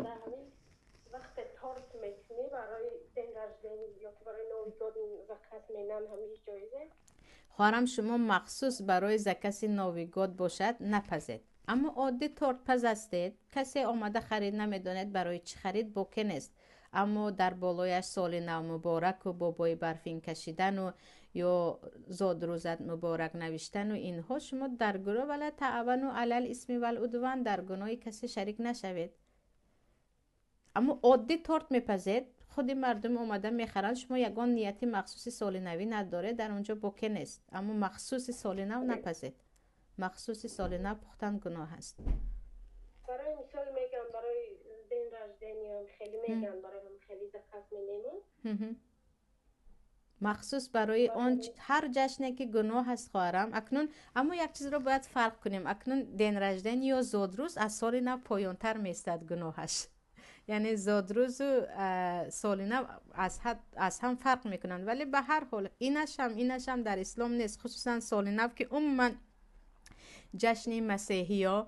Дар ҳамин вақте торт мекунӣ барои день рождения ё ки барои Новый год заказ менан, ҳамин ҷоизе? Хоҳарам, шумо махсус барои закази Новый год бошад, напазед, аммо оддӣ тортпаз ҳастед, касе омада харид, намедонед барои чӣ харид, боке нест, аммо дар болояш «Соли нав мубораку» бобои барфин кашидану ё «Зодрӯзат муборак» навиштану инҳо, шумо дар гуноҳ. ولا تعاونوا على الإثم والعدوان, дар гуноҳи касе шарик нашавед. Аммо оддӣ торт мепазед, худи мардум омада мехаранд, шумо ягон нияти махсуси соли навӣ надоред, дар он ҷо боке нест. Аммо махсуси соли нав напазед. Махсуси соли нав пухтан гуноҳ аст. Барои мисол мегам, барои день рождения хеле меган, барои хеле заказ менемон. Махсус барои он ҳар ҷашне ки гуноҳ аст, хоҳарам. Акнун аммо як чизро бояд фарқ кунем. Акнун день рождения ё зодрӯз аз соли нав поёнтар меистад гуноҳаш, яъне зодрӯзу соли нав аз ҳам фарқ мекунанд. Вале ба ҳар ҳол инашам дар ислом нест, хусусан соли нав, ки умуман ҷашни масеҳиё,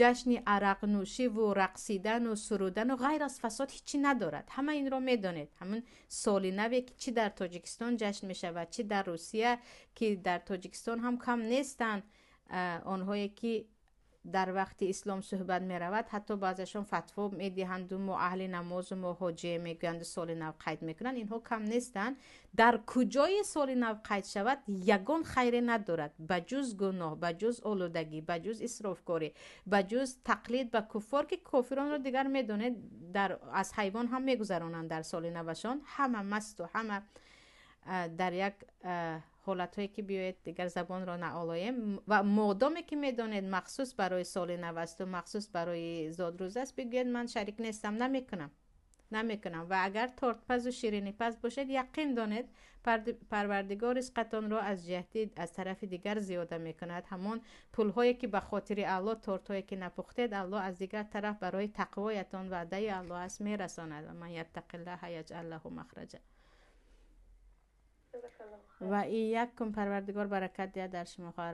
ҷашни арақнӯшиву рақсидану сурудану ғайр аз фасод ҳичӣ надорад. Ҳама инро медонед. Ҳамин соли наве ки чӣ дар Тоҷикистон ҷашн мешавад, чӣ дар Русия, ки дар Тоҷикистон ҳам кам нестанд онҳое ки дар вақти ислом суҳбат меравад, ҳатто баъзешон фатво медиҳанду «мо аҳли намозу мо ҳоҷие» мегӯянду соли нав қайд мекунанд. Инҳо кам нестанд. Дар куҷое соли нав қайд шавад, ягон хайре надорад, ба ҷуз гуноҳ, ба ҷуз олудагӣ, ба ҷуз исрофкорӣ, ба ҷуз тақлид ба куффор, ки кофиронро дигар медонед, аз ҳайвон ҳам мегузаронанд. Дар соли навашон ҳама масту ҳама дар як ҳолатҳое ки биёед, дигар забонро наолоем. Ва модоме ки медонед, махсус барои соли нав асту махсус барои зодрӯз аст, бигӯед: «Ман шарик нестам, намекунам, намекунам». Ва агар тортпазу ширинипаз бошед, яқин донед, Парвардигор ризқатонро аз ҷиҳати аз тарафи дигар зиёда мекунад. Ҳамон пулҳое ки ба хотири Аллоҳ тортҳое ки напухтед, Аллоҳ аз дигар тараф барои тақвоятон, ваъдаи Аллоҳ аст, мерасонад. ومن يتق الله يجعل له مخرجا. و ایاکم. پروردگار برکت دهد در شما، خواهر.